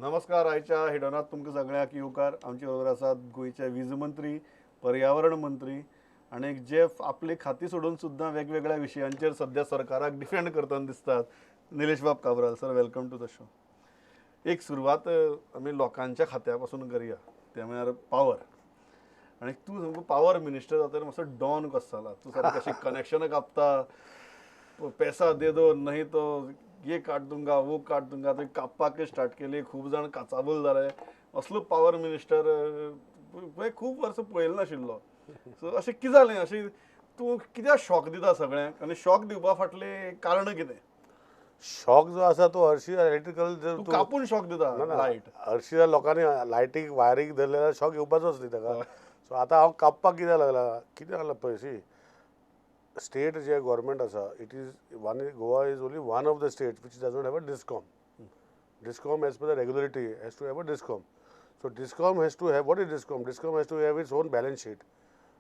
नमस्कार. आयच्या हेडोनात तुमकां सगळ्यांक येवकार. आमचे बरोबर आसात गोंयचे वीज मंत्री, पर्यावरण मंत्री आनी जे आपली खाती सोडून सुद्दां वेगवेगळ्या विशयांचेर सद्या सरकाराक डिफेंड करतना दिसतात, निलेश बाब Cabral. Sir, welcome to the show. एक सुरवात आमी लोकांच्या खात्या पासून करया, ते म्हळ्यार पावर. आनी तूं सामको पावर मिनिस्टर जातकीर मातसो डॉन कसो जाला तूं, सारकें अशें कनेक्शनां कापता, पैसा दे दो नहीं तो ये काट दूंगा वो काट दूंगा. तुवें कापपाक स्टार्ट केली, खूब जाण काचाबूल जाले. असलो पावर मिनिस्टर खूब वर्सां पळयलो नाशिल्लो. सो अशें कितें जालें, अशें तूं कित्याक शॉक दिता सगळ्यांक आनी शॉक दिवपा फाटलें कारण कितें? शॉक जो आसा तो हरशी इलेक्ट्रिकल तूं कापून शॉक दिता लायट. हरशी जर लोकांनी लायटीक वायरीक धरले जाल्यार शॉक येवपाचोच न्ही ताका. सो आतां हांव कापपाक कित्याक लागला, कितें लागला पळय, सी स्टेट जे गव्हर्मेंट आसा, it is one, Goa is only one of the state which does not have a discom. Discom as per the regulatory has to have a discom. So discom has to have, what is discom? Discom has to have its own balance sheet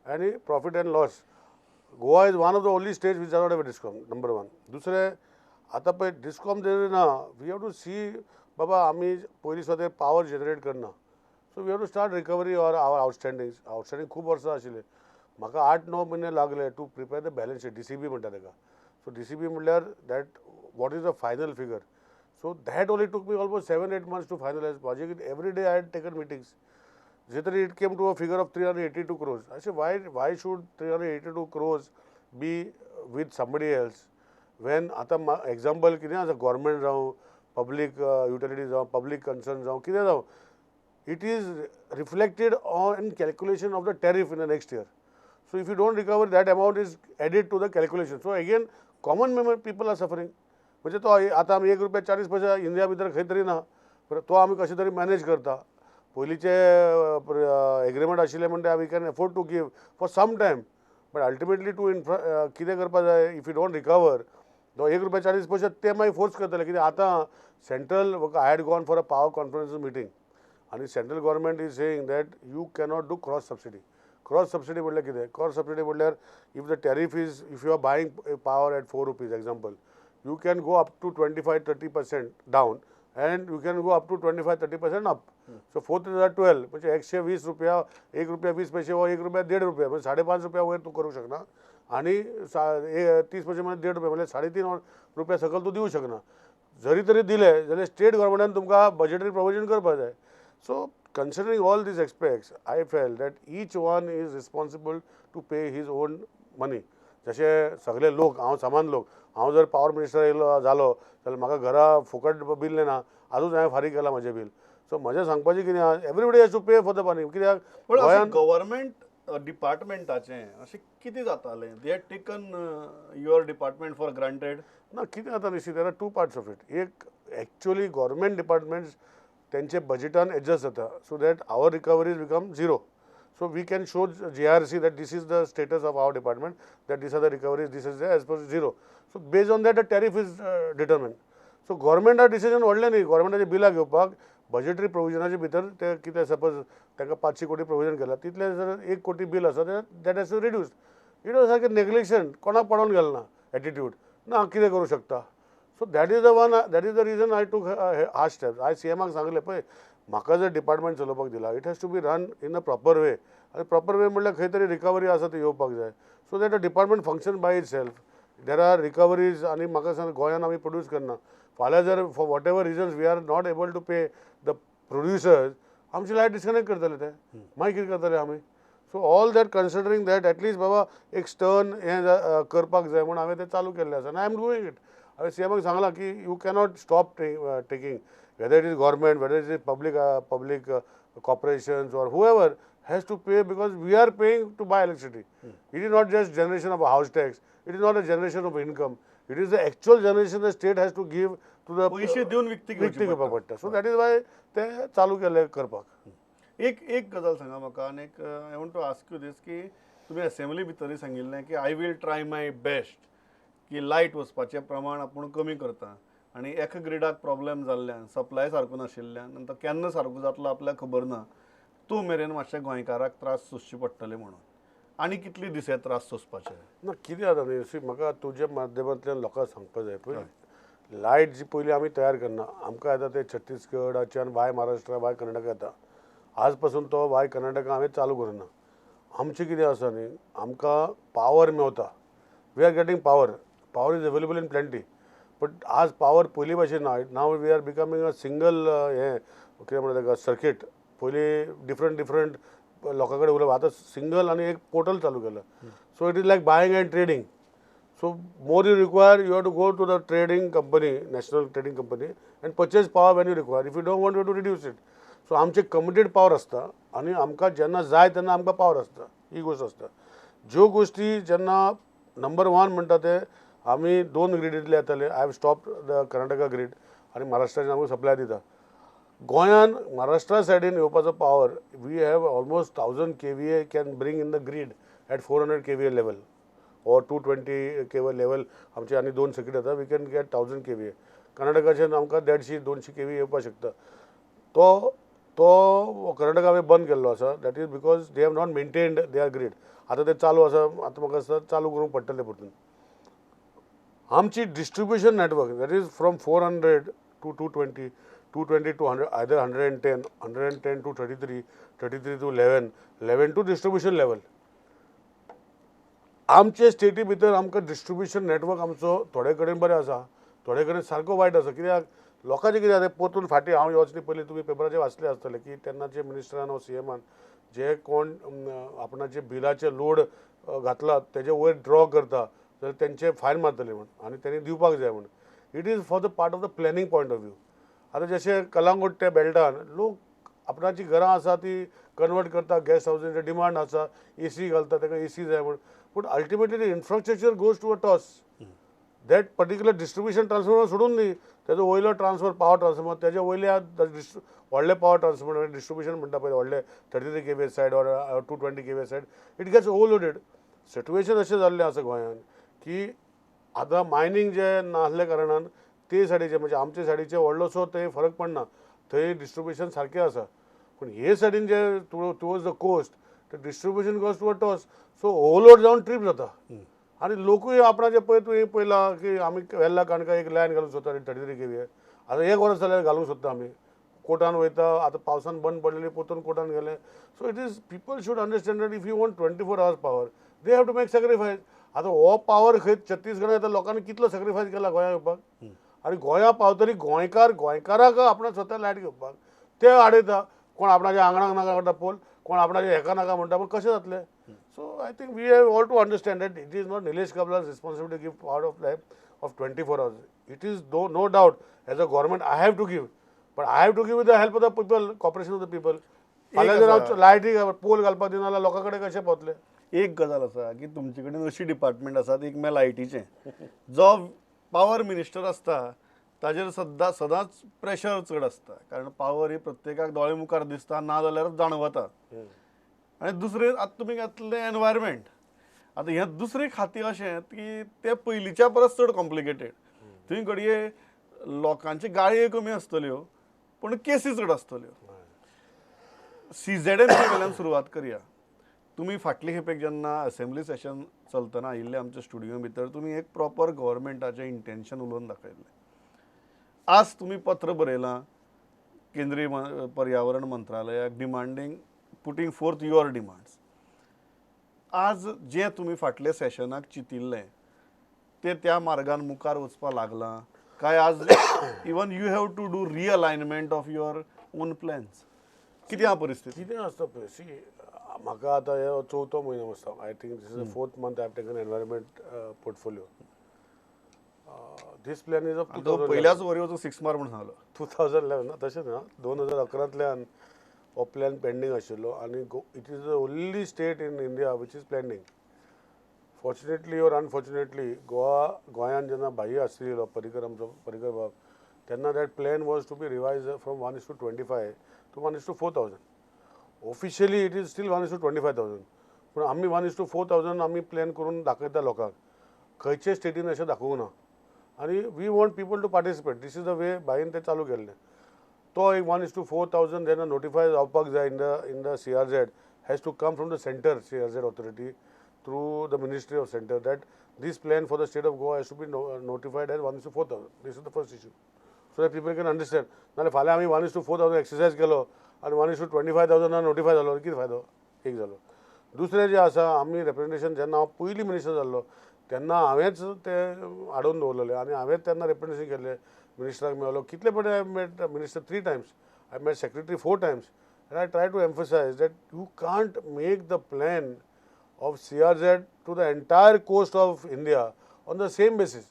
आनी profit and loss. Goa is one of the only state which does not have a discom, number one. दुसरें आतां पळय discom जरी ना, we have to C बाबा आमी पयलीं सुद्दां पावर जनरेट करना. So we have to start recovery or our outstanding. Outstanding खूब वर्सां आशिल्लें. म्हाका 8-9 म्हयने लागले to prepare the balance sheet, DCB म्हणटा ताका. सो DCB म्हणल्यार that what is the final figure. So that only took me almost 7-8 months to finalize. म्हाजे कितें every day I had taken meetings. जे तरी it came to a figure of 382 crores. अशें why should 382 crores be with somebody else when आतां example कितें आसा, government जावं, public utility जावं, public concern जावं, कितें जावं, it is reflected on in calculation of the tariff in the next year. So if you don't recover, that amount is added to the calculation. So again common people are suffering. म्हणजे तो आतां आमी 1 रुपया 40 पैसे India भितर खंय तरी ना, तो आमी कशें तरी मॅनेज करता. पयलींचे एग्रीमेंट आशिल्ले म्हणटा we can afford to give for some time, but ultimately to infra कितें करपा जाय, if you don't recover तो 1 रुपया 40 पैसे ते मागीर फोर्स करतले. कित्याक आतां central, I had gone for a power conference meeting आनी central government is saying that you cannot do cross subsidy. Cross subsidy म्हणल्यार कितें? क्रॉस सबसिडी म्हणल्यार if the tariff is, if you are buying power at 4 rupees example, you can go up to 25-30% down and you can go up to 25-30% up. So 4 3 are 12, म्हणजे 120 रुपया, 1 रुपया 20 पैसे व 1 रुपया 1.5 रुपया, म्हणजे 5.5 रुपया वयर तूं करूंक शकना आनी 30 पैसे म्हणजे 1.5 रुपया, म्हणजे 3.5 रुपया सकयल तूं दिवंक शकना. जरी तरी दिले जाल्यार स्टेट गव्हर्मेंटान तुमकां बजेटरी प्रोविजन करपाक जाय. So considering all these aspects, I felt that each one is responsible to pay his own money. जशे सगळे लोक, हांव सामान्य लोक, हांव जर पावर मिनिस्टर येयलो जालो जाल्यार म्हाका घरा फुकट बील ना, आजूच हांवें फारीक केलां म्हजें बील. सो म्हजें सांगपाचें कितें आहा, everybody has to pay for the money. कित्याक गोंयांत गव्हर्मेंट डिपार्टमेंटाचें अशें कितें जातालें, they had taken your department for granted? ना, कितें जाता न्ही, there are 2 parts of it. एक एक्चुअली गव्हर्मेंट डिपार्टमेंट्स त्यांचे बजेटान एडजस्ट जाता, so that our recoveries become zero. So we can show JRC that this is the status of our department, that this are the recoveries, this is the as per zero. So based on that the tariff is determined. So गव्हर्मेंटा decision व्हडलें न्ही, गव्हर्मेंटाचे बिलां घेवपाक budgetary प्रोविजनाचे भितर ते कितें, suppose तांकां 500 कोटी provision केलां, तितलें जर 1 कोटी बील आसा जाल्यार that has to reduce. It was सारकें नेग्लेक्शन, कोणाक पडोन गेलें ना एटिट्यूड ना कितें करूं शकता. So that is the one, that is the reason I took hard steps. हांवें सीएमाक सांगलें, पळय म्हाका जर डिपार्टमेंट चलोवपाक दिला, it has to be run in a proper way. आनी प्रॉपर वे म्हणल्यार खंय तरी रिकवरी आसा ती येवपाक जाय, so that a department function by itself. There are recoveries आनी म्हाका सांग गोंयान आमी प्रोड्यूस करना, फाल्यां जर for whatever reasons we are not able to pay the producers, आमची लायट डिस्कनेक्ट करतले ते, मागीर कितें करतले आमी? So all that considering that at least बाबा एक स्टर्न हें करपाक जाय म्हूण हांवें तें चालू केल्लें आसा आनी I am doing it. हांवें सीएमाक सांगलां की you cannot stop taking, whether it is government, whether it is public corporations or whoever has to pay, because we are paying to buy electricity. It is not just generation of house tax, it is not a generation of income, it is the actual generation the state has to give to the पयशे दिवन विकती घेवपाक पडटा. So that is why ते चालू केले करपाक. एक एक गजाल सांगा म्हाका, आनी एक I want to ask you this, की तुमी असेंब्ली भितरूय सांगिल्लें की I will try my best की लायट वचपाचें प्रमाण आपूण कमी करता, आनी एका ग्रिडाक प्रॉब्लेम जाल्ल्यान सप्लाय सारको नाशिल्ल्यान नंतर केन्ना सारको जातलो आपल्याक खबर ना, तो मेरेन मातशें गोंयकाराक त्रास सोंसचे पडटले म्हणून. आनी कितले दीस हे त्रास सोंसपाचे? ना, कितें जाता न्ही, म्हाका तुज्या माध्यमांतल्यान लोकांक सांगपाक जाय, पळय लायट जी पयलीं आमी तयार करना, आमकां येता ते छत्तीसगडाच्यान वाय महाराष्ट्र वाय कर्नाटका येता. आज पासून तो वाय कर्नाटका हांवें चालू करूना. आमचें कितें आसा न्ही, आमकां पावर मेवता. We are getting power, power is available in plenty. But आज पावर पयलीं भाशेन ना. Now we are becoming a single हें कितें म्हणटा ताका सर्कीट. पयलीं डिफरंट डिफरंट लोकां कडेन उलोवप, आतां सिंगल आनी एक पोर्टल चालू केलां. So it is like buying and trading. So more you require, you have to go to the trading company, national trading company, and purchase power when you require. If you don't want, you have to reduce it. So आमचे committed power आसता आनी आमकां जेन्ना जाय तेन्ना आमकां power आसता. ही गोश्ट आसता. ज्यो गोश्टी जेन्ना नंबर वन म्हणटा ते आमी दोन ग्रिडींतले येताले. I have stop the Karnataka grid आनी महाराष्ट्राचे आमकां सप्लाय दिता. गोंयान महाराष्ट्रा सायडीन येवपाचो power we have almost 1000 kVA can bring in the grid at 400 kVA level or 220 kVA level. आमचे आनी दोन सर्कीट येता, we can get 1000 kVA. कर्नाटकाच्यान आमकां 150-200 kVA येवपाक शकता. तो तो कर्नाटका हांवें बंद केल्लो आसा. That is because they have not maintained their grid. आतां ते चालू आसा, आतां म्हाका दिसता चालू करूंक पडटलें परतून. आमची distribution network that is from 400 to 220, 220 to 100, either 110, 110 to 33, 33 to 11, 11 to distribution level. आमचे स्टेटी भितर आमकां डिस्ट्रिब्युशन नेटवर्क आमचो थोडे कडेन बरें आसा, थोडे कडेन सारको वायट आसा. कित्याक लोकांचें कितें जाता, परतून फाटीं हांव योवचें पयलीं तुमी पेपराचेर वाचले आसतले की तेन्नाचे मिनिस्टरान वा सीएमान जे कोण आपणाचे बिलाचे लोड घातला तेजे वयर ड्रॉ करता जाल्यार तेंचे फायन मारतले म्हण आनी तेणी दिवपाक जाय म्हण. It is for the part of the planning point of view. आतां जशें कलांगूट त्या बेल्टान लोक आपणाची घरां आसा ती कन्वर्ट करता, गॅस्ट हावजींचे डिमांड आसा, एसी घालता, ताका एसी जाय म्हण. पूण ultimately the infrastructure goes to a toss. That particular distribution transformer सोडून दी, तेजो वयलो ट्रान्सफर पावर ट्रान्सफॉर्मर, तेजे वयल्या व्हडले पावर ट्रान्सफॉर्मर डिस्ट्रिब्युशन म्हणटा पळय व्हडले 33 kVA side or 220 kVA side, it gets overloaded. Situation अशें जाल्लें आसा गोंयांत की आतां मायनींग जे नासल्या कारणान ते सायडीचे म्हणजे आमचे सायडीचे व्हडलोसो थंय फरक पडना, थंय डिस्ट्रिब्युशन सारकें आसा. पूण हे सायडीन जे टुवर्ड्स the coast ते distribution goes to a toss. So overload जावन ट्रीप जाता आनी लोकूय आपणाचे पळय तुवें पळयलां की आमी वेल्ला काणका एक लायन घालूंक सोदता 33 kVA. आतां एक वर्स जाल्यार घालूंक सोदता आमी, कोर्टान वयता. आतां पावसान बंद पडलेली परतून कोर्टान गेले. So it is people should understand that if you want 24 hours power they have to make sacrifice. आतां हो पावर खंय छत्तीसगडान येता, लोकांनी कितलो सॅक्रिफायस केला गोंया येवपाक. आनी गोंया पावतरी गोंयकार गोंयकाराक आपणा स्वता लायट घेवपाक ते आडयता. कोण आपणाच्या आंगणाक नाका म्हणटा पोल, कोण आपणाच्या हेका नाका म्हणटा, पूण कशें जातलें. So I think we have all to understand that it is not Nilesh Cabral's responsibility give power of life of 24 hours. It is though no doubt as a government I have to give, but I have to give with the help of the people, cooperation of the people. फाल्यां जर हांव लायटी poll घालपाक दिना जाल्यार लोकां कडेन कशें पावतलें. एक गजाल आसा की तुमचे कडेन अशी डिपार्टमेंट आसात, एक म्हळ्यार लायटीचें, जो पावर मिनिस्टर आसता ताजेर सद्दां सदांच प्रेशर चड आसता, कारण पावर ही प्रत्येकाक दोळे मुखार दिसता, ना जाल्यार जाणवता. आनी दुसरें आतां तुमी घातलें एनवायरमेंट. आतां हें दुसरें खातें अशें की तें पयलींच्या परस चड कॉम्प्लिकेटेड. थंय घडये लोकांची गाळयो कमी आसतल्यो पूण केसी चड आसतल्यो. CZM वयल्यान सुरवात करया. तुमी फाटले खेपेक जेन्ना असेंब्ली सेशन चलतना आयिल्ले आमच्या स्टुडियो भितर तुमी एक प्रॉपर गव्हर्मेंटाचें इंटेन्शन उलोवन दाखयल्लें. आज तुमी पत्र बरयलां केंद्रीय पर्यावरण मंत्रालयाक demanding putting forth your demands. आज जे तुमी फाटले सेशनाक चिंतिल्लें ते त्या मार्गान मुखार वचपाक लागलां काय आज even you have to do realignment of your own plans? कितें आहा परिस्थिती? कितें आसता पळय, सी म्हाका आतां हे चवथो म्हयनो आसता. I think this is the fourth month I have taken environment portfolio. This plan is of तो पयल्याच वरी वचून सिक्स मार म्हूण सांगलो. 2011 तशेंच ना, 2011 हो प्लॅन पेंडींग आशिल्लो आनी it is the only state in India which is pending. Fortunately or unfortunately Goa गोंयान जेन्ना भाई आशिल्लो पर्रीकर, आमचो पर्रीकर बाब, तेन्ना that plan was to be revise from 1:25 to 1:4000. Officially it is still 1:25,000, पूण आमी 1:4000 आमी प्लॅन करून दाखयता लोकांक. खंयचे स्टेटीन अशें दाखोवंक ना आनी we want people to participate. This is the way भाईन तें चालू केल्लें. तो एक 1:4000 जेन्ना नोटिफाय जावपाक जाय in the CRZ has to come from the centre CRZ authority. through the Ministry of Centre that this plan for the state of Goa has to be notified as 1:4,000. This is the first issue, so that people can understand. नाल्यार फाल्यां आमी 1:4,000 exercise केलो आनी 1:25,000 notify जालो, कितें फायदो? एक जालो. दुसरें जें आसा, आमी रेप्रेजेंटेशन जेन्ना हांव पयलीं मिनिस्टर जाल्लो तेन्ना हांवेंच तें हाडून दवरलेलें आनी हांवेंच तेन्ना रेप्रेजेंटेशन केल्लें. मिनिस्टराक मेळ्ळो कितले फावटी, I met minister 3 times, I met secretary 4 times, and I try to emphasise that you can't make the plan of CRZ to the entire coast of India on the same basis.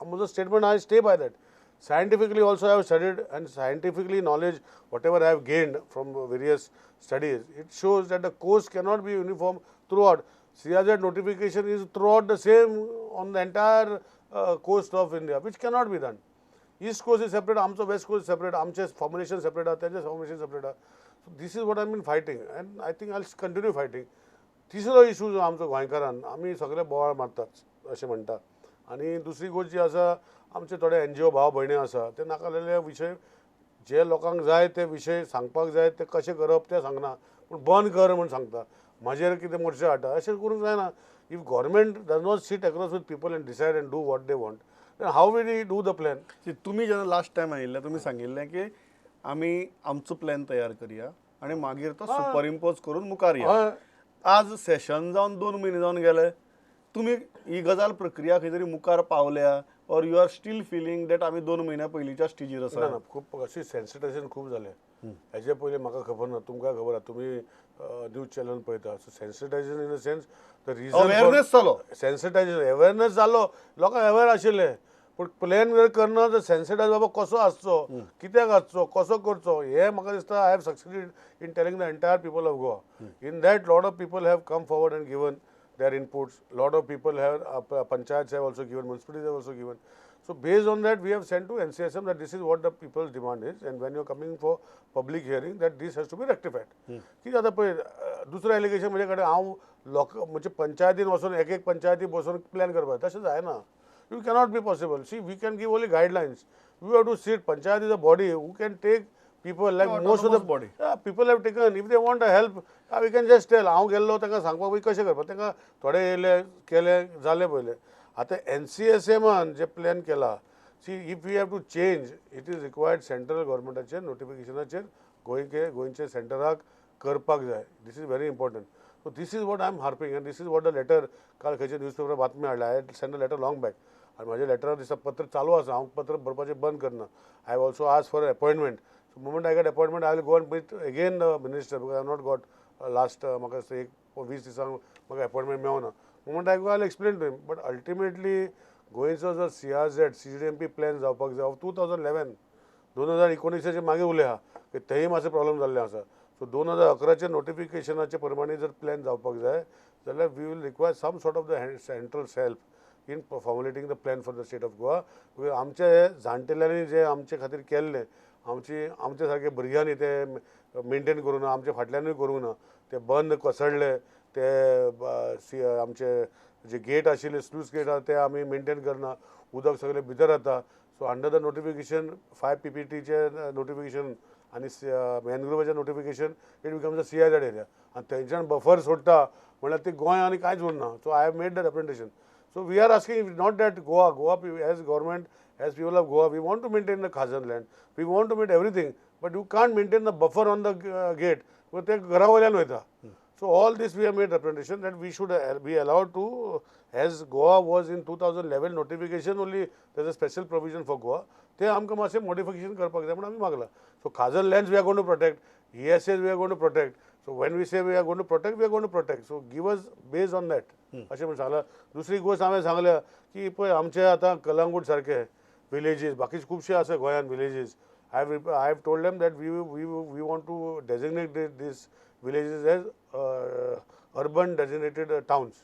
म्हजो statement, I stay by that. Scientifically also I have studied, and scientifically knowledge whatever I have gained from various studies, it shows that the coast cannot be uniform throughout. CRZ notification is throughout the same on the entire coast of India, which cannot be done. East coast is separate, आमचो west coast separate, आमचे formulation separate आहा, तेंचे formulation separate आहा. So this is what I been fighting and I think I continue fighting. तिसरो issue जो आमचो गोंयकारान, आमी सगळे बोवाळ मारतात अशें म्हणटा. आनी दुसरी गोश्ट जी आसा, आमचे थोडे एनजीओ भाव भयणी आसा, ते नाका जाल्ले विशय जे लोकांक जाय ते विशय सांगपाक जाय ते कशें करप तें सांगना, पूण बंद कर म्हूण सांगता, म्हाजेर कितें मोर्चा हाडटा. अशें करूंक जायना. If government does not sit across with people and decide and do what they want, then how will you do the plan? तुमी जेन्ना लास्ट टायम आयिल्ले तुमी सांगिल्लें की आमी आमचो प्लॅन तयार करया आनी मागीर तो सुपर इम्पोज करून मुखार या. आज सेशन जावन 2 म्हयने जावन गेले, तुमी ही गजाल प्रक्रिया खंय तरी मुखार पावल्या or you are still feeling that आमी 2 म्हयन्या पयलींच्या स्टेजीर आसा? ना, खूब अशी सेन्सिटायझेशन खूब जालें. हेजे पयलीं म्हाका खबर ना, तुमकां खबर आहा, तुमी न्यूज चॅनल पळयता. So sensitization in the sense the reason awareness जालो, सेन्सिटायझेशन अवेरनेस जालो, लोकांक अवेर आशिल्ले, पूण प्लॅन जर करना जर सेन्सिटायज बाबा कसो आसचो, कित्याक आसचो, कसो करचो, हें म्हाका दिसता I have succeeded in telling the entire people of Goa. In that lot of people have come forward and given their inputs. Lot of people have, panchayats have also given, municipalities have also given. So based on that, we have sent to NCSM that this is what the people's demand is, and when you are coming for public hearing, that this has to be rectified. कितें जाता पळय, दुसरें allegation म्हजे कडेन, हांव लोक म्हणजे पंचायतीन वचून एक एक पंचायती बसून प्लॅन करपाक, तशें जायना. You cannot be possible. See, we can give only guidelines. We have to sit. Panchayat is a body who can take people like most of the body. People have taken. If they want a help, we can just tell. हांव गेल्लो तांकां सांगपाक बी कशें करपाक, तांकां थोडे येयले केले जाले पयले. आतां एनसीएसएमान जे प्लॅन केला, see if we have to change, it is required central गव्हर्मेंटाचेर नोटिफिकेशनाचेर गोंयचे गोंयचे सेंटराक करपाक जाय. This is very important. So this is what I am harping and this is what the letter. काल खंयच्या न्यूज पेपरार बातमी हाडल्या. I send a letter long back आनी म्हाज्या लेटरार दिसता पत्र चालू आसा, हांव पत्र बरोवपाचें बंद करना. I have also ask for appointment. So moment I get appointment, I will go and meet again the minister, because I have not got last म्हाका दिसता एक 20 दिसांक म्हाका अपॉयंटमेंट मेळना. Moment I go, I will explain to him. But ultimately गोंयचो जर CRZ CGDMP plan जावपाक जाय 2011, 2019 मागीर उलया की तेय मातशे प्रॉब्लम जाल्ले आसा. सो 2011 नोटिफिकेशनाचे प्रमाणे जर प्लॅन जावपाक जाय जाल्यार we will require some sort of the central help in formulating the plan for the state of Goa. Because आमचे जाणटेल्यांनी जे आमचे खातीर केल्लें, आमची आमच्या सारके भुरग्यांनी ते मेनटेन करूंक ना, आमच्या फाटल्यानूय करूंक ना. ते बंद कोसळ्ळे, ते आमचे जे गेट आशिल्ले स्लूस गेट आहा ते आमी मेनटेन करना, उदक सगळें भितर जाता. So under the notification 5 PPTचे notification आनी मॅनग्रोवाचें notification, it becomes a CRZ area आनी थंयच्यान बफर सोडटा म्हणल्यार ती गोंय आनी कांयच उरना. So I have made the representation. So we are asking not that Goa, Goa as government, as people of Goa, we want to maintain the Khazan land, we want to maintain everything, but you can't maintain the buffer on the gate, ते घरा वयल्यान वयता. So all this we have made representation that we should be allowed to, as Goa was in 2011 notification only, there is a special provision for Goa, ते आमकां मातशें modification करपाक जाय म्हूण आमी मागलां. So Khazan lands we are going to protect, ESS we are going to protect. So when we say we are going to protect, we are going to protect. So give us based on that अशें म्हूण सांगलां. दुसरी गोश्ट हांवें सांगल्या की पळय आमचे आतां कलंगूट सारके विलेजीस, बाकी खुबशे आसा गोंयांत villages. I have told them that we want to designate this villages as urban designated towns.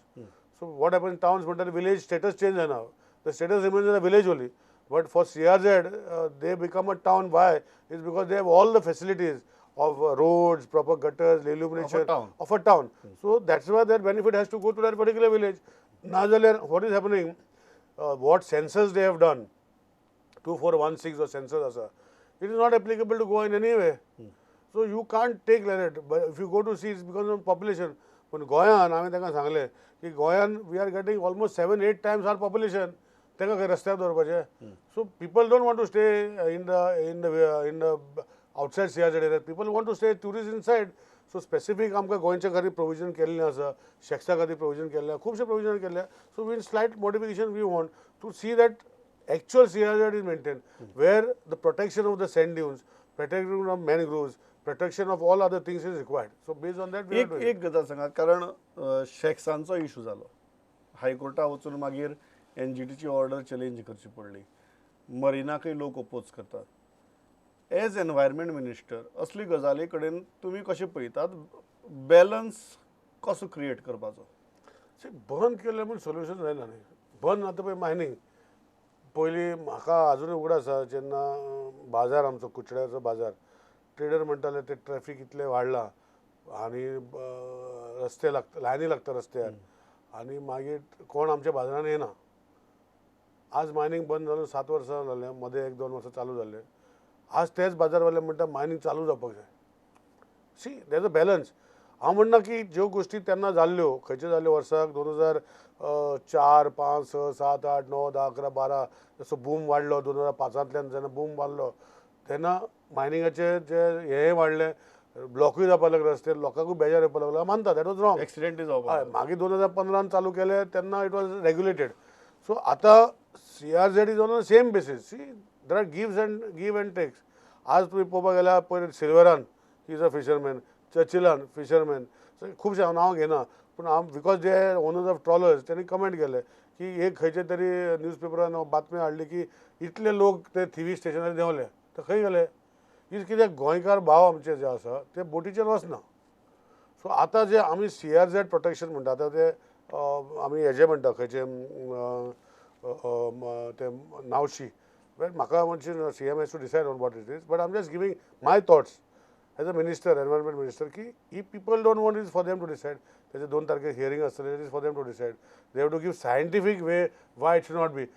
So what happens, towns म्हणटा village status change जायना, the status remains in the village only. But for CRZ they become a town. Why? Is because they have all the facilities of roads, proper gutters, illumination of a town. So that's why that benefit has to go to that particular village. ना जाल्यार what is happening, what census they have done, 2416 जो census आसा, it is not applicable to Goa in any way. So you can't take like that. But if you go to see, it's because of population. पूण गोंयान हांवें तांकां सांगलें की गोंयान we are getting almost 7-8 times our population, तांकां खंय रस्त्यार दवरपाचें. So people don't want to stay in the in the in the outside CRZ area, people want to stay tourist inside. So specific आमकां गोंयच्या खातीर प्रोविजन केल्लें आसा, शॅक्सा खातीर प्रोविजन केल्लें, खुबशें प्रोविजन केल्लें. So with slight modification we want to see that actual CRZ is maintained, where the protection of the sand dunes, protection of mangroves, protection of all other things is required. So based on that we are doing. एक गजाल सांगात, कारण शॅक्सांचो issue जालो, हायकोर्टा वचून मागीर एनजीटीची order challenge करची पडली, मरिनाकय लोक ओपोज करतात. एज एनवायरमेंट मिनिस्टर असली गजाली कडेन तुमी कशें पळयतात, बॅलन्स कसो क्रिएट करपाचो? बंद केलें म्हूण सोल्युशन जायना न्ही. बंद आतां पळय मायनींग पयलीं म्हाका आजुनूय उगडास आसा जेन्ना बाजार आमचो कुचड्याचो बाजार, ट्रेडर म्हणटाले ते ट्रॅफीक इतलें वाडलां आनी रस्ते लागता, लायनी लागता रस्त्यार आनी मागीर कोण आमच्या बाजारान येना. आज मायनींग बंद जावन 7 वर्सां जालें, मदें 1-2 वर्सां चालू जाल्लें. आज तेच बाजारवाले म्हणटा मायनींग चालू जावपाक जाय. See there is a balance. हांव म्हणना की ज्यो गोश्टी तेन्ना जाल्ल्यो, खंयच्यो जाल्ल्यो वर्साक 2004, 5, 6, 7, 8, 9, 10, 11, 12 जसो बूम वाडलो 2005 जेन्ना बूम वाडलो तेन्ना मायनिंगाचे जे हें वाडलें, ब्लॉकूय जावपाक लागले रस्ते, लोकांकूय बेजार येवपाक लागलो. हांव मानता that was wrong. एक्सिडेंटूय जावपाक. मागीर 2015 चालू केलें तेन्ना it was regulated. सो आतां CRZ is on the same basis. See there are gives and give and takes. आज तुमी पळोवपाक गेल्यार पयर सिल्वरान is a fisherman, चर्चिलान फिशरमॅन, खुबशे हांव नांव घेना पूण हांव because they owners of trawlers तेणी कमेंट केले की एक खंयचे तरी न्यूज पेपरान बातमी हाडली की इतले लोक ते थिवी स्टेशनार देंवले, तर खंय गेले? Is कित्याक गोंयकार भाव आमचे जे आसा ते बोटीचेर वचना. सो आतां जे आमी CRZ protection म्हणटा, आतां ते आमी हेजे म्हणटा खंयचे ते नावशी, म्हाका म्हणजे CM has to decide on what it is, but I am just giving my thoughts as a minister, environment minister, की if people don't want is for them to decide. तेजे 2 तारखेक हियरींग आसतलें, it is for them to decide. They have to give scientific way why it should not be.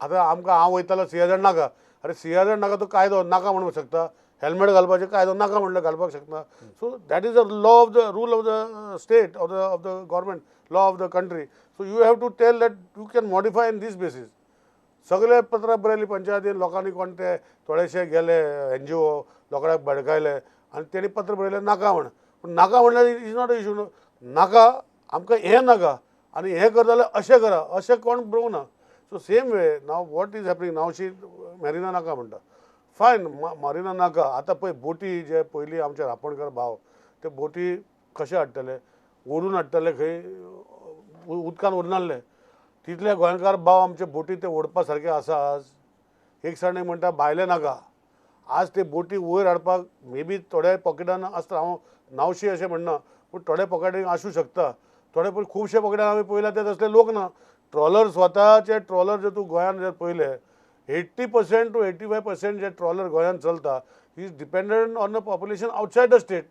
आतां आमकां हांव वयतालो CRZ नाका, अरे CRZ नाका तो कायदो नाका म्हणूंक शकता, हेल्मेट घालपाचें कायदो नाका म्हणल्यार घालपाक शकना. So that is a law of the rule of the state of the of the government, law of the country. So you have to tell that you can modify in this basis. सगळे पत्रां बरयली पंचायतीन, लोकांनी कोण ते थोडेशे गेले NGO लोकांक भडकायले आनी तेणी पत्र बरयलें नाका म्हण. पूण नाका म्हणल्यार is not a issue न्हू. नाका आमकां हें नाका आनी हें करता जाल्यार अशें करा, अशें कोण बरोवंक ना. So same way now what is happening, नावशी मॅरिना नाका म्हणटा, फायन मरिना नाका. आतां पळय बोटी जे पयलीं आमचे रापणकार भाव ते बोटी कशे हाडटले, ओडून हाडटले, खंय उदकान उरनासले. तितले गोंयकार भाव आमचे बोटी ते ओडपा सारके आसा. आज एक सायडीन म्हणटा भायले नाका, आज ते बोटी वयर हाडपाक मे बी थोड्या पॉकेटान आसता, हांव नावशी अशें म्हणना, पूण थोड्या पॉकेटान आसूं शकता, थोडे पूण खुबशे पॉकेटान आमी पळयला ते तसले लोक ना. ट्रॉलर स्वताचे ट्रॉलर जर तूं गोंयान जर पळयले 80% to 85% जे ट्रॉलर गोंयान चलता is dependent on the population outside the state.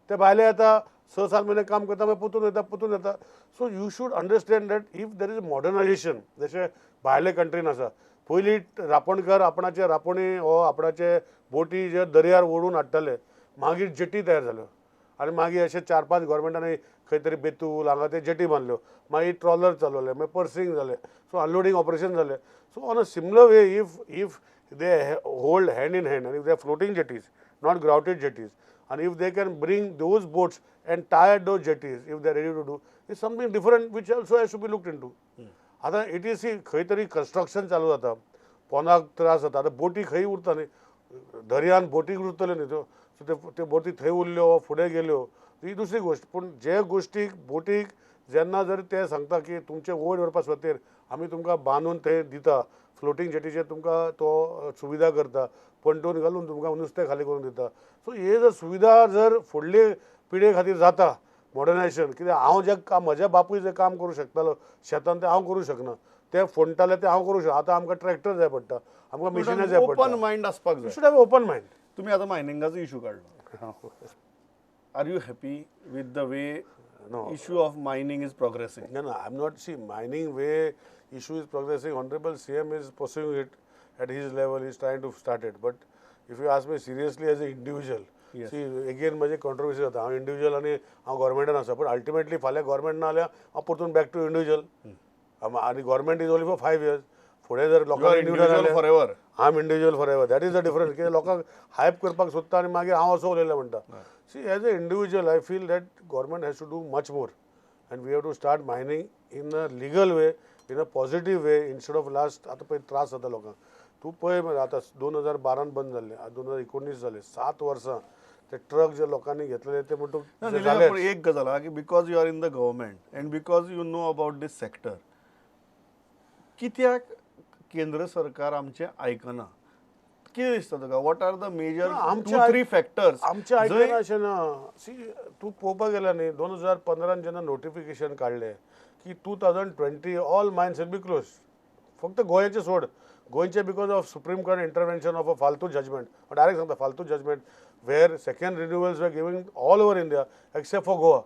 ते भायले येता, 6-7 म्हयने काम करता, मागीर परतून येता, परतून येता. So you should understand that if there is modernisation, जशें भायले कंट्रीन आसा, पयलीं रापणकार आपणाचे रापणी हो आपणाचे बोटी जे दर्यार ओडून हाडटाले, मागीर जेटी तयार जाल्यो आनी मागीर अशे 4-5 गोवोरमेंटांनी खंय तरी बेतूल हांगा ते जेटी बांदल्यो, मागीर ट्रॉलर चलवले, मागीर पर्सिंग जालें, सो अनलोडींग ऑपरेशन जालें. So on a similar way if they hold hand in hand आनी if they are floating jetties, not grouted jetties, and if they can bring those boats and tie those jetties, if they are ready to do, is something different which also has to be looked into. आतां it is C खंय तरी construction चालू जाता, पोंदाक त्रास जाता. आतां बोटी खंय उरता न्ही, दर्यान बोटी उरतल्यो न्ही त्यो, सो त्यो बोटी थंय उरल्यो फुडें गेल्यो ही दुसरी गोश्ट. पूण जे गोश्टीक बोटीक जेन्ना जर ते सांगता की तुमचे वयर व्हरपा खातीर आमी तुमकां बांदून थंय दिता, फ्लोटींग जेटीचेर तुमकां तो सुविधा करता, पंटून घालून तुमकां नुस्तें खाली करून दिता. सो हे जर सुविधा जर फुडले पिळगे खातीर जाता मॉडर्नायझेशन, कित्याक हांव जें काम म्हज्या बापूय जें काम करूं शकतालो शेतान तें हांव करूं शकना, तें फोंडटालें तें हांव करूं शकना. आतां आमकां ट्रॅक्टर जाय पडटा, आमकां मिशिनां जाय पडटा. ओपन मायंड आसपाक जाय, should have open mind. तुमी आतां मायनिंगाचो इशू काडलो, are you happy with the way issue of mining is progressing? No, no, I am not. See, mining way issue is progressing, honourable CM is pursuing it at his level, is trying to start it. But if you ask me seriously as a individual, see again म्हजी controversy जाता. हांव individual आनी हांव गव्हर्मेंटान आसा, पूण ultimately फाल्यां government ना जाल्यार हांव परतून बॅक टू इंडिविज्युअल. आनी government is only for 5 years. फुडें जर लोकांक forever, I am individual forever, that is the difference. कित्याक लोकांक हायप करपाक सोदता आनी मागीर हांव असो उलयलें म्हणटा. See, as a individual I feel that government has to do much more and we have to start mining in a legal way, in a positive way, instead of last. आतां पळय त्रास जाता लोकांक. तूं पळय मरे, आतां 2012 बंद जाल्लें, आतां 2019 जालें, 7 वर्सां ते ट्रक जे लोकांनी घेतलेले ते म्हणटा. एक गजाल आहा की because you are in the government and because you know about this sector, कित्याक केंद्र सरकार आमचें आयकना? कितें दिसता तुका? What are the major 2-3 factors? आमचें आयकना अशें ना. सी, तूं पळोवपाक गेल्यार न्ही, 2015 जेन्ना नोटिफिकेशन काडलें की 2020 all mines will be close, फक्त गोंयचें सोड. गोंयचें because of Supreme Court intervention of a फालतू जजमेंट, डायरेक्ट सांगता फालतू judgement, where second renewals were giving all over India except for Goa.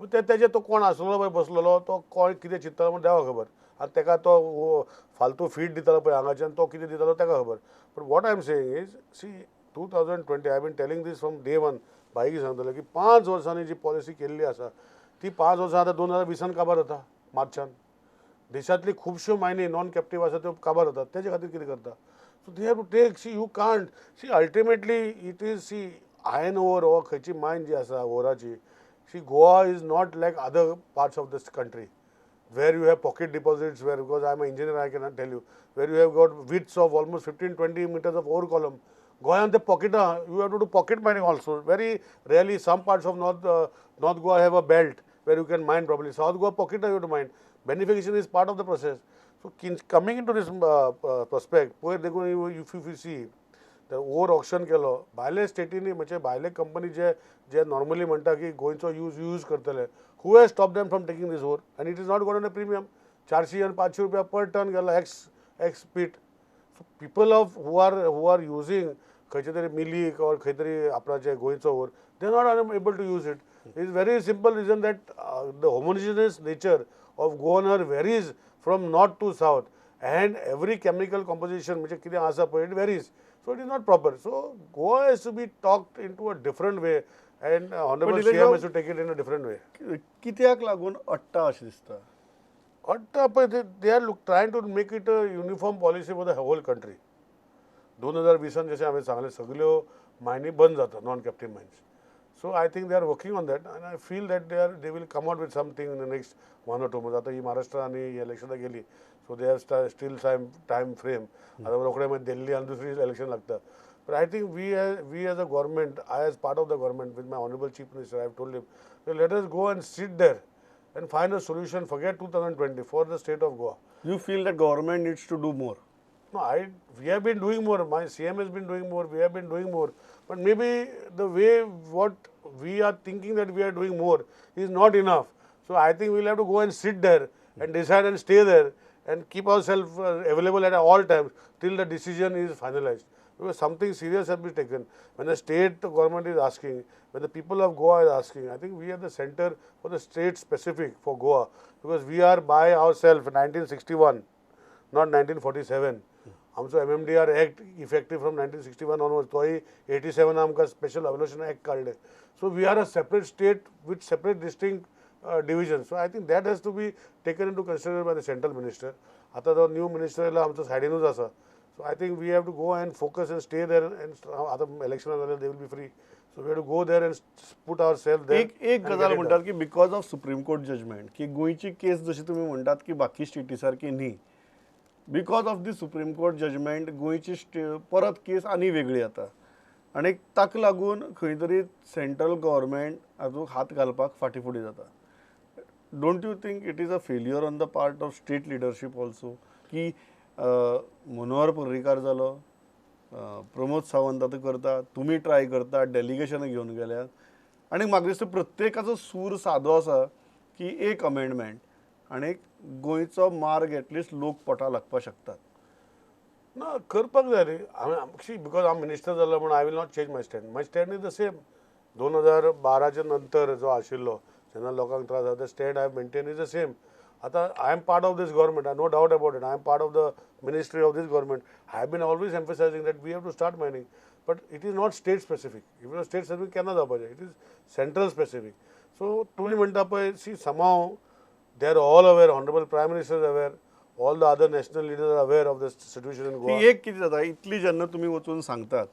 ते तेजे तो कोण आसलेलो पळय बसलेलो, तो कोण कितें चिंततालो म्हण देवा खबर. आनी तेका तो फालतू फीड दितालो पळय हांगाच्यान, तो कितें दितालो तेका खबर. But what I am saying is, see, 2020, I been telling this from day one. Bike सांगतालो की 5 वर्सांनी जी पॉलिसी केल्ली आसा ती 5 वर्सां आतां 2020 काबार जाता मार्चान. देशांतली खुबश्यो मायनी नॉन कॅप्टीव आसा त्यो काबार जातात, तेजे खातीर कितें करता? So they have to take. See, you can't see ultimately it is, see, iron ore or खंयची मायन जी आसा ओराची, see, Goa is not like other parts of this country where you have pocket deposits, where, because I am an engineer, I cannot tell you, where you have got widths of almost 15-20 meters of ore column. Goa the pocket, you have to do pocket mining also. Very rarely some parts of North Goa have a belt where you can mine properly. South Goa pocket you have to mine. Beneficiation is part of the process. So coming into this prospect, if you see the ore auction केलो, भायले स्टेटींनी म्हणजे भायले company जे जे normally म्हणटा की गोंयचो use करतले, who has stop them from taking this ore? And it is not got on a premium. 400 आनी 500 रुपया पर टन गेला ex pit. So people of who are using खंयचे तरी मिलीक ऑर खंय तरी आपणाचे गोंयचो ore, they are not able to use it. It is very simple reason that the homogeneous nature of Goan ore varies from north to south and every chemical composition म्हणजे कितें आसा पळय, it varies. So it is not proper. So Goa has to be talked into a different way and honourable CM has to take it in a different way. कित्याक लागून अडटा अशें दिसता? अडटा पळय, they are trying to make it a uniform policy for the whole country. 2020 जशें हांवें सांगलें, सगल्यो मायनी बंद जाता, non captive mines. So I think they are working on that and I feel that they will come out with something in the next 1 or 2 months. आतां ही महाराष्ट्र आनी इलेक्शनां गेली, so they have still time frame. आतां रोखडे मागीर दिल्ली आनी दुसरी election लागता. But I think we as a government, I as part of the government with my honourable chief minister, I have told him, let us go and sit there and find a solution. Forget 2020 for the state of Goa. You feel that government needs to do more? No, we have been doing more. My CM has been doing more. We have been doing more. But maybe the way what we are thinking that we are doing more is not enough. So I think we will have to go and sit there and decide and stay there and keep ourselves available at all times till the decision is finalized. Because something serious has been taken. When the state government is asking, when the people of Goa is asking, I think we are the center for the state specific for Goa, because we are by ourselves 1961, not 1947. आमचो MMDR Act effective from 1961 onwards, तोय 87 आमकां special अवोल्युशन act काडलें. So we are a separate state with separate distinct division. So I think that has to be taken into consideration by the central minister. आतां तो new minister येयला, आमचो सायडीनूच आसा. So I think we have to go and focus and stay there and आतां इलेक्शनां जाल्यार they will be free. So we have to go there and put ourself there. एक गजाल म्हणटात की because of Supreme Court judgment की गोंयची केस जशी तुमी म्हणटात की बाकी स्टेटी सारकी न्ही, because of the Supreme Court judgment गोंयची परत केस आनी वेगळी जाता आनी ताका लागून खंय तरी सेंट्रल गव्हर्मेंट हातूंत हात घालपाक फाटीं फुडें जाता. Don't you think it is a failure on the part of state leadership also की मनोहर पर्रीकार जालो, प्रमोद सावंत आतां करता, तुमी ट्राय करता, डेलिगेशनां घेवन गेल्यात आनी म्हाका दिसता प्रत्येकाचो सूर सादो आसा की एक अमेंडमेंट आनी गोंयचो मार्ग एटलिस्ट लोक पोटा लागपाक शकतात. ना, करपाक जाय रे. हांवें because हांव मिनिस्टर जालो म्हूण I will not change my stand. My stand is the same. 2012 नंतर जो आशिल्लो जेन्ना लोकांक त्रास जाता, stand I maintain is the same. आतां I am part of this government, I no doubt about it. I am part of the ministry of this government. I have been always emphasizing that we have to start mining, but it is not state specific. If it state specific केन्ना जावपाचें? It is central specific. So तुमी म्हणटा पळय, see, somehow they are all aware, honourable Prime Minister is aware, all the other national leaders are aware of the situation in Goa. ती एक कितें जाता, इतली जेन्ना तुमी वचून सांगतात,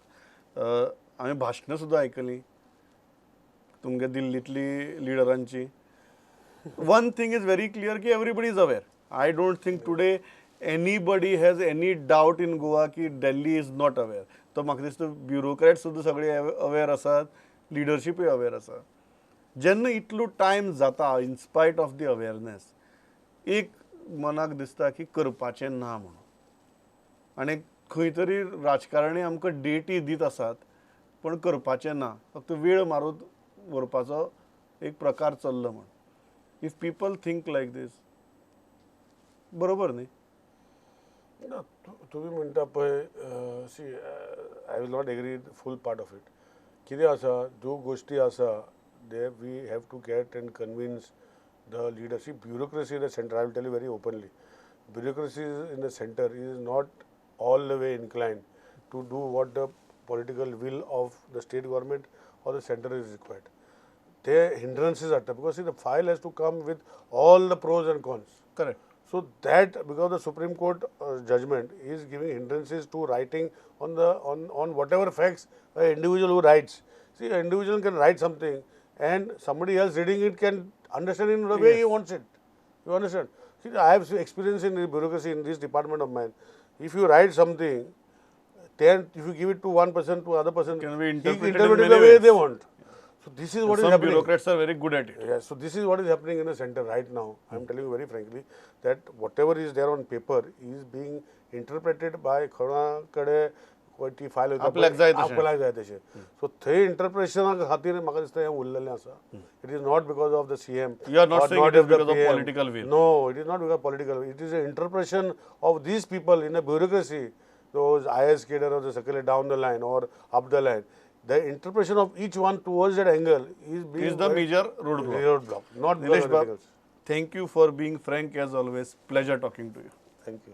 हांवें भाशणां सुद्दां आयकलीं तुमगे दिल्लींतली लिडरांची. One thing is very clear की everybody is aware. I don't think today anybody has any doubt in Goa की Delhi is not aware. तो म्हाका दिसता ब्युरोक्रॅट सुद्दां सगळे अवेर आसात, लिडरशिपूय अवेर आसा. जेन्ना इतलो टायम जाता, in spite of the awareness, एक मनाक दिसता की करपाचें ना म्हणून, आनी खंय तरी राजकारणी आमकां डेटी दीत आसात पण करपाचें ना, फक्त वेळ मारून व्हरपाचो एक प्रकार चल्लो म्हण. If people think like this, बरोबर न्ही? ना, तुमी म्हणटा पळय, see, I will not agree full part of it. कितें आसा, ज्यो गोश्टी आसा, they we have to get and convince the leadership. Bureaucracy in the center, I will tell you very openly, bureaucracy in the center is not all the way inclined to do what the political will of the state government or the center is required. ते hindrances हाडटा, because see, the file has to come with all the pros and cons. Correct. So that, because the Supreme Court judgment is giving hindrances to writing on the on whatever facts a individual who writes. See, an individual can write something and somebody else reading it can understand in the way he wants it. You understand? See, I have experience in the bureaucracy in this department of mine. If you write something, then if you give it to one person, to other person, Can be he interpreted in interpret it many the way ways. They want. So this is what is Some happening. Bureaucrats are very good at it. Yeah, so this is what is happening in the center right now. I am telling you very frankly that whatever is there on paper is being interpreted by कोणा कडेन ती file वयता आपल्याक जाय तशें. आपल्याक जाय तशें. सो थंय इंटरप्रिटेशना खातीर म्हाका दिसता हें उरलेलें आसा. It is not because of the CM. You are not saying it is because of political will. No, it is not because political. It is a interpretation of these people in a bureaucracy, those IAS cadre or the secretary down the line or up the line. The interpretation of each one towards that angle is being Is the major roadblock. Roadblock, not because Nilesh of Bab, anything else. Thank you for being frank as always. Pleasure talking to you. Thank you.